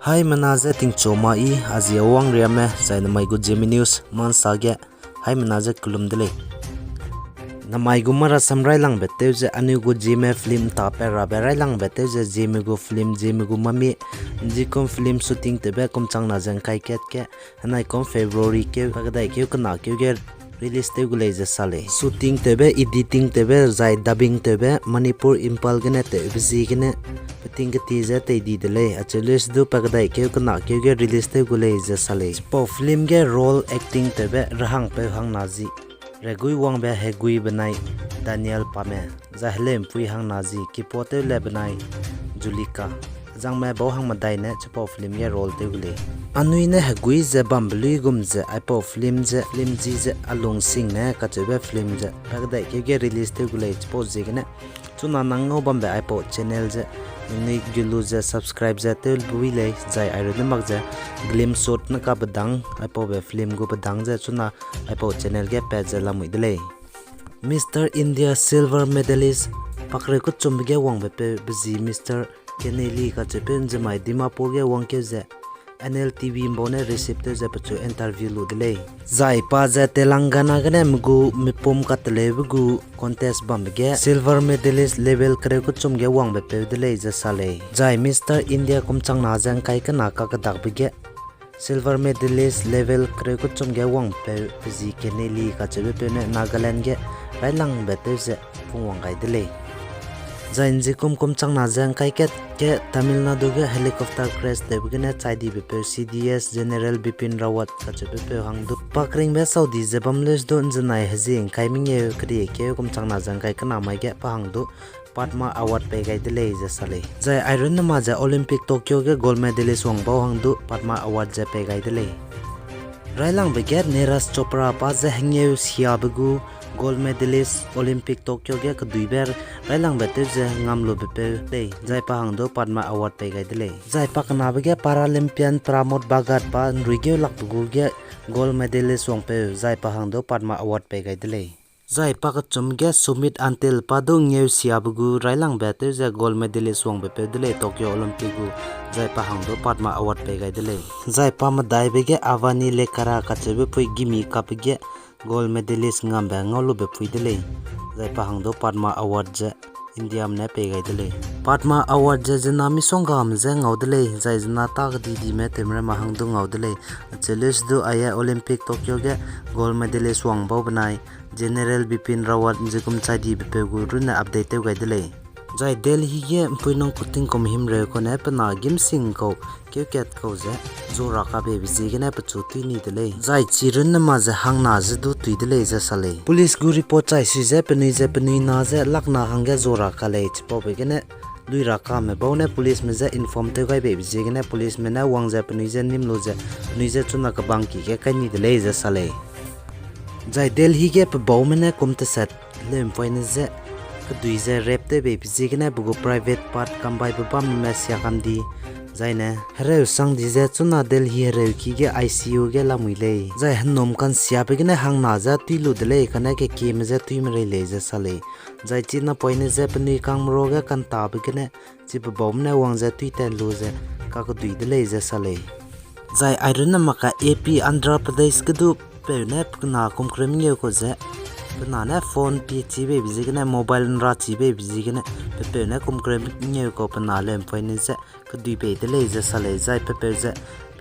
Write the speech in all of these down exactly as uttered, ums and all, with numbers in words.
Haimena je tingchu ma i, a zi a wang riame, zai namai gu Zeme News, mansa ge, haimena je kelum de lei. Namai gu marasam railangbe tew ze anui gu Zeme film ntapat rabe railangbe tew ze Zeme gu film, Zeme gu mami, nzikum film shooting tewbe kum changna ze ngkai kat ge, henai kum February keu, pa kedai keu kena keu ge release tew gu lei ze sa lei. Shooting tewbe, editing tewbe, zai dubbing tewbe, Manipur Imphal gene tewbe ziegene, peting keti ze tei di de lei, acheu list du pa kedai keu kena keu ge release tew gu lei ze sa lei. Chipau film ge role acting tewbe, rehangpeu hangna zi, Regui wangbe Hegui benai Daniel Pame, zai heleumpui hangna zi, Kipotew le benai Julika. Zangme bau hang medai ne chipau film ge role tew gu lei. Anui ne Hegui ze bambe luigum ze aipau film ze, film zi ze Alungsing ne kacheube film ze pa kedai keu ge release tew gu lei chipau ziegene. Chuna nang ngau bambe aipau channel ze, ningnui gu lu ze subscribe ze tew bui lei, zai airune mak ze, glimpse shot ne ka bedang, aipaube film gu bedang ze chuna aipau channel ge pat ze lamui de lei. Mister India silver medalist, pakreu kechumbe ge wangbe peu bezi Mister Keneli kacheupeu nzemai Dimapur ge wangkeu ze, N L T V mbau ne receive tew ze pechu interview lu de lei. Zai pa ze Telangana gene megu mipum kateleube gu contest bambe ge silver medalist level kereu kechum ge wangbe peu de lei ze sa lei. Zai Mister India kum changna ze ngkai kena kakedakbe ge silver medalist level kereu kechum ge wangpeu pezi Keneli kacheube peu ne Nagaland ge railangbe tew ze pungwang gai de lei. Zai nzikum kum changna ze ngkai kat ge Tamil Nadu ge helicopter crash tewbe gene chai dibe peu C D S General Bipin Rawat kacheube peu hang du pakringbe sau di ze bam leus du nzenai hezie ngkai mengeu keriekeu kum changna ze ngkai kena mai ge pa hang du Padma Award pei gai de lei ze sa lei. Zai airun nama ze Olympic Tokyo ge gold medalist wang bau hang du Padma Award ze pei gai de lei. Railangbe ge Neeraj Chopra pa ze hengeu siabe gu gold medalist Olympic Tokyo ge keduibe railangbe tew ze ngam lube peu lei, zai pa hang du Padma Award pei gai de lei. Zai pakenabe ge Paralympian Pramod Bhagat pa nruigeu lakbe gu ge gold medalist wangpeu, zai pa hang du Padma Award pei gai de lei. Zai pakechum ge Sumit Antil pa du ngeu siabe gu railangbe tew ze gold medalist wangbe peu de lei Tokyo Olympic gu, zai pa hang du Padma Award pei gai de lei. Zai pamedaibe ge Avani Lekhara kacheube pui gimi kapbe ge gold medalist ngambe ngau lube pui de lei, zai pa hang du Padma Award ze Indiame ne pei gai de lei. Padma Award ze zena misonggame je ngau de lei, zai zena ta kedidime teumrema hang du ngau de lei. Acheu leus du aie Olympic Tokyo ge gold medalist wang bau benai General Bipin Rawat nzikum chai dibe peu gu runne update tew gai de lei. Zai Delhi ge mpui nung kuting kum himreu kune pe na gimsing kau keu kat kau ze zu ra kabeibe ziegene pechu tui ni de lei. Zai chi runne ma ze hangna ze du tui de lei ze sa lei. Police gu report chai sui ze penui ze penui na ze lakna hangge zu ra ka lei chipaube gene lui ra kame bau ne policeme je inform tew gai beibe ziegene policeme ne wang ze penui je nim lu ze penui je chuna kebangki ge kai ni de lei ze sa lei. Zai Delhi ge pe baume ne kum teset leu'mpoine je kedui ze rape tew beibe ziegene pe gu private part kambaibe bamme sia kam di, zaine hereu sang di ze chuna Delhi hereuki ge I C U ge lamui lei. Zai henum kansiabe gene hangna ze tui lu de lei, kane kekieme je tui merei lei ze sa lei. Zai chi napoine je penui kangme ruage kantabe gene chipe baume ne wang ze tui tat lu ze kakedui de lei ze sa lei. Zai airunne maka A P Andhra Pradesh ge du peu ne pe kena kum kereu mengeu kau ze pe na ne phone pi chî beibe ziegene mobile nra chî beibe ziegene pe peu ne kum kereu mengeu kau pe na leu'mpoine je kedui bei de lei ze sa lei. Zai pe peu ze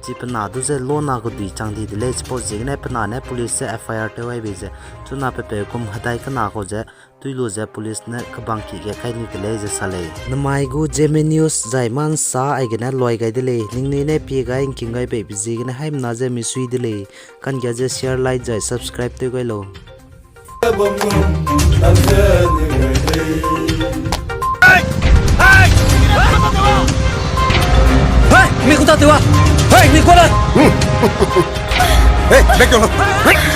chi pe na du ze lona kedui chang di de lei. Chipau ziegene pe na ne police ze F I R tew ai bei ze chuna pe peu kum hedai kena kau ze tui lu ze police ne kebangki ge kai ni de lei ze sa lei. Namai gu Zeme News zai mansa aigene luai gai de lei. Ningnui ne pie gai ngking gai beibe ziegene haimena ze misui de lei. Kanggia ze share, like zai subscribe tew gai lau. Hey, 你给我打电话！嘿，你过来！哎，别给我！